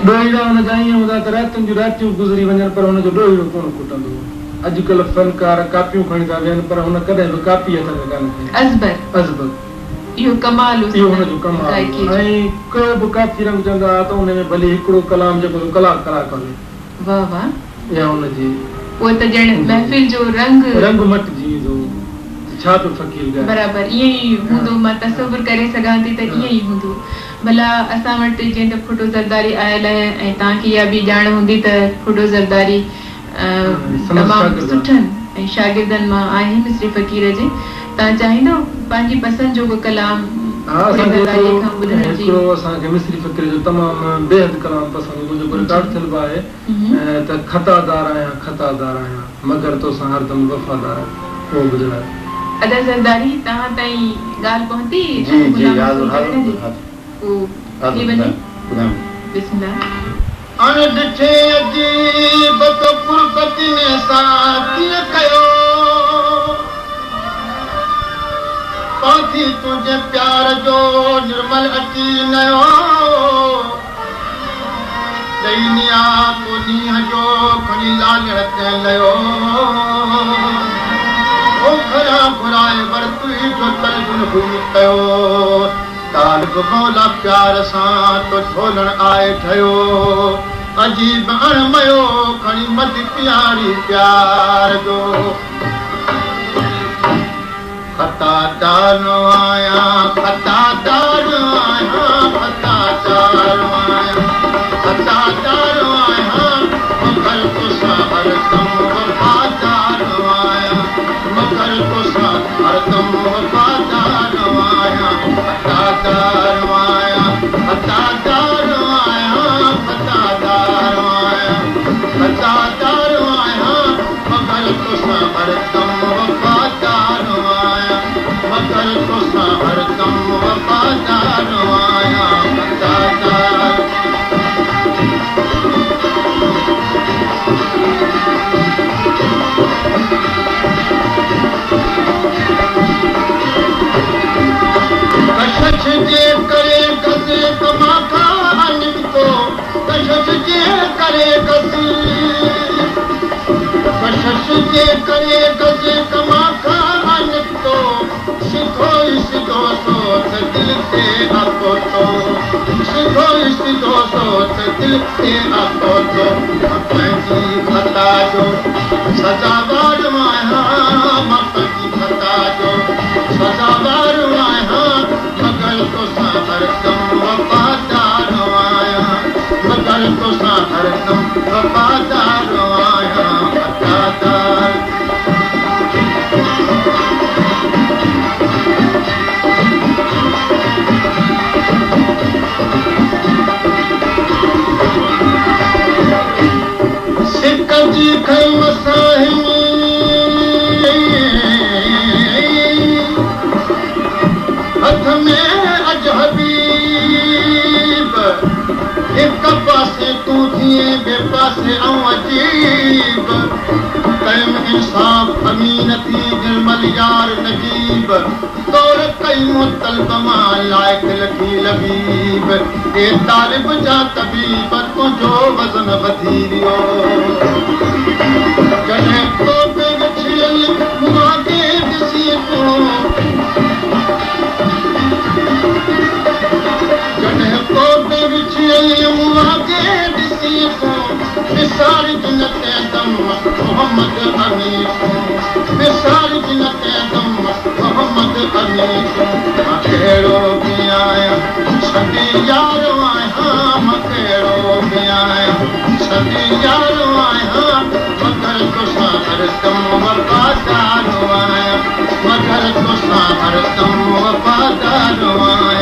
ڏوهيڙا هن جا ائين هوندا ته راتين جون راتيون گذري وڃن پر هن جو ڏوهيڙو ڪونه کٽندو هو. اڄڪلهه فنڪار ڪاپيون کڻي ٿا ويهن پر هن ڪڏهن به ڪاپي هٿ ۾ ڪانه کنئي. ازبر. ازبر. اهو ڪمال هو اهو هن سندن جو ڪمال هو گائڪيء جو. ۽ ڪو به ڪافي رنگ چوندا ها ته ان ۾ ڀلي هڪڙو ڪلام جيڪو سو ڪلاڪ ڪلاڪ هلي. واه واه. اها هن جي. اهو ته ڄڻ محفل جو رنگ. رنگ مٽجي ويندو هو ته ڇا پيو فقير ڳائي. برابر ائين ئي هوندو مان تصور ڪري سگهان ٿي ته ائين ئي هوندو. ڀلا اسان وٽ جيئن ته ڦوٽو زرداري آيل آهي ۽ توهان کي اها به ڄاڻ هوندي ته ڦوٽو زرداري تمام سٺن ۽ شاگردن مان آهي مصري فقير جي توهان چاهيندؤ پنهنجي پسند جو ڪو ڪلام ها ڦوٽي اسان کي زرداري کان ٻڌڻ جي. هڪڙو اسان کي مصري فقير جو تمام بيحد ڪلام پسند هوندو جيڪو رڪارڊ ٿيل به آهي ته خطادار آهيان خطادار آهيان مگر توسان هردم وفادار آهيان اهو ٻڌرايو. ادا زرداري توهان تائين ڳالهه پهتي جي جي غلام حاضر رسول حاضر ڪرڻ جي حاضر اهو حاضر ٿي وڃي ٻڌايو ٻڌايو. بسم الله. اڻ ڏٺي عجيب تو قربت ۾ سان ڪيئن ڪيو. پانڌي تنهنجي پيار جو نرمل اچي نيو. ڏئي نياپو نينهن جو کڻي لالڻ تنهن ليو. او گهران گهرائي ورتوئي جو طلبن هئي ڪيو. طالب مولا پيار سان تو ڍولڻ آء ڍيو. عجيب اڻ ميو کڻي مڌ پياري پيار جو. خطادار آهيان خطادار آهيان خطادار آهيان خطادار آهيان مگر توسان هردم وفادار آهيان مگر توسان هردم وفادار آهيان خطادار آهيان خطادار آهيان خطادار آهيان خطادار آهيان مگر توسان هردم وفادار آهيان مگر توسان هردم وفادار آهيان خطادار. ڪشش جي ڪري گز ڪمان کان نڪتو ڪشش جي ڪري گز. ڪشش جي ڪري گز ڪمان کان آ نڪتو، سڌو ئي سڌو سو ته دل تي آ پهتو، سڌو ئي سڌو سو ته دل تي آ پهتو، مان پنهنجي خطا جو سزاوار آهيان، مان پنهنجي خطا جو سزاوار آهيان، مگر توسان هردم وفادار آهيان، مگر توسان هردم وفادار آهيان، وفادار. سڪ جي کنئي ساهمي. هٿ ۾ اڄ حبيب، هڪ پاسي تون ٿئين ٻئي پاسي آئون عجيب، ڪيم انصاف امين ٿي نرمل يار نجيب، طور ڪئي مون طلب مان لائق لکي لبيب، اي طالب جا طبيب تنهنجو وزن وڌي ويو، جڏهن توتي وڇڙيل مون وانگي ڏسين تون. جڏهن توتي وڇڙيل مون وانگي ڏسين تون، وسارج نه تنهن دم محمد امين تون، وسارج نه تنهن دم محمد امين تون. مان ڪهڙو به آهيان سندي يار آهيان، مان ڪهڙو به آهيان سندي يار آهيان، مگر توسان هردم وفادار آهيان. مگر توسان هردم وفادار آهيان.